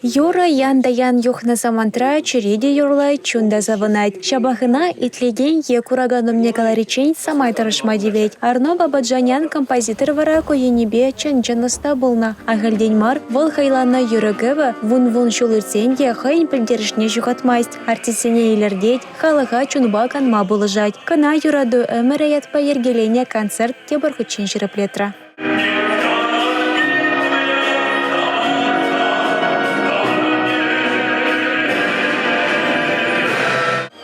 Юрӑ ян та ян юхнӑ самантра чӗре те юрлать, чун та савӑнать. Ҫапах ӑна итлекен е куракан умне кӑлариччен самай тӑрӑшма тивет. Арно Бабаджанян композитор вара ку енӗпе чӑн-чӑн ӑста пулнӑ. Ахальтен мар вӑл хӑйланӑ юрӑ-кӗвӗ вун-вун ҫул иртсен те хӑйӗн пӗлтерӗшне ҫухатмасть, артистсене илӗртет, халӑха чунпа канма пулӑшать. Кӑна «Юрату ӗмӗрӗ» ятпа йӗркеленӗ концерт тепӗр хутчен ҫирӗплетрӗ.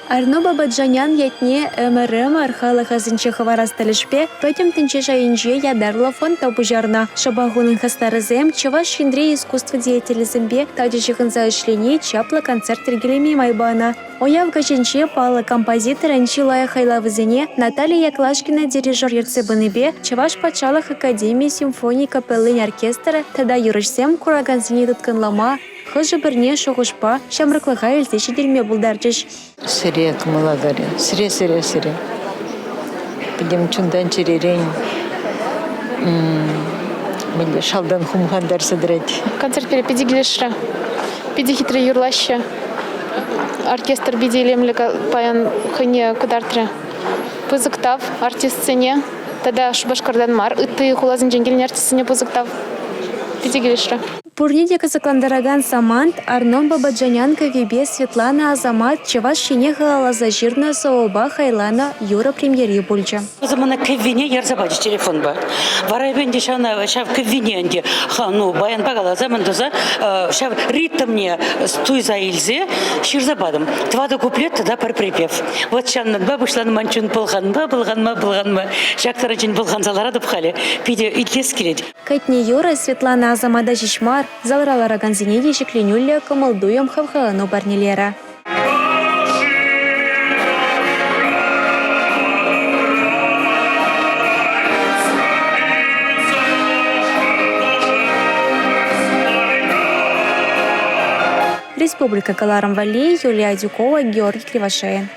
Арно Бабаджанян ятне ӗмӗр-ӗмӗр халӑх асӗнче хӑварас тӗлӗшпе пӗтӗм тӗнче шайӗнче ятарлӑ фонд та пуҫарнӑ. Шӑпах унӑн хастарӗсем Чӑваш Енри искусство деятелӗсемпе тачӑ ҫыхӑнса ӗҫлени чаплӑ концерт йӗркелеме май панӑ. Уяв каҫӗнче паллӑ композиторӑн чи лайӑх хайлавӗсене Наталья Яклашкина дирижер ертсе пынипе Чӑваш патшалӑх академи симфони капеллин оркестрӗ тата юрӑҫсем куракансене тыткӑнлама, хӑшӗ-пӗрне шухӑшпа ҫамрӑклӑха илсе ҫитерме пултарчӗҫ. Сире кӑмӑла кайрӗ. Сире, сире, сире. Пӗтӗм чунтан-чӗререн мӗнле шалтан хумхантарса тӑрать. Концерт пире питӗ килӗшрӗ. Питӗ хитре юрлаҫҫӗ. Оркестр питӗ илемлӗ паян хӑйне кӑтартрӗ. Пысӑк тав артистсене тата Шупашкартан мар, ытти хуласенчен килнӗ артистсене пысӑк тав. Питӗ килӗшрӗ. Пурне те кӑсӑклантаракан самант Арнон Бабаджанян кӗввипе Светлана Асамат Чӑваш Ене халалласа ҫырнӑ сӑвӑпа хайланӑ юрӑ премьери пулчӗ. Мана кӗввине ярса пачӗ телефонпа. Вара эпӗ ӗнтӗ ҫавна ҫав кӗввине ӗнтӗ ну баянпа каласа мӗн туса ҫав ритмне туйса илсе ҫырса патӑм. Тӑватӑ куплет тата пӗр припев. Вот ҫавӑнпа пуҫланӑ ман чун пӑлханма, пӑлханма, пӑлханма. Ҫак таранччен пӑлханса ларатӑп халӗ. Питӗ итлес килет. Кӗтнӗ юрӑ Светлана Асамата ҫеҫ мар, залра ларакансене те ҫӗкленӳллӗ кӑмӑл-туйӑм хавхалану парнелерӗ. Республика кӑларӑм валли Юлия Адюкова, Георгий Кривошеин.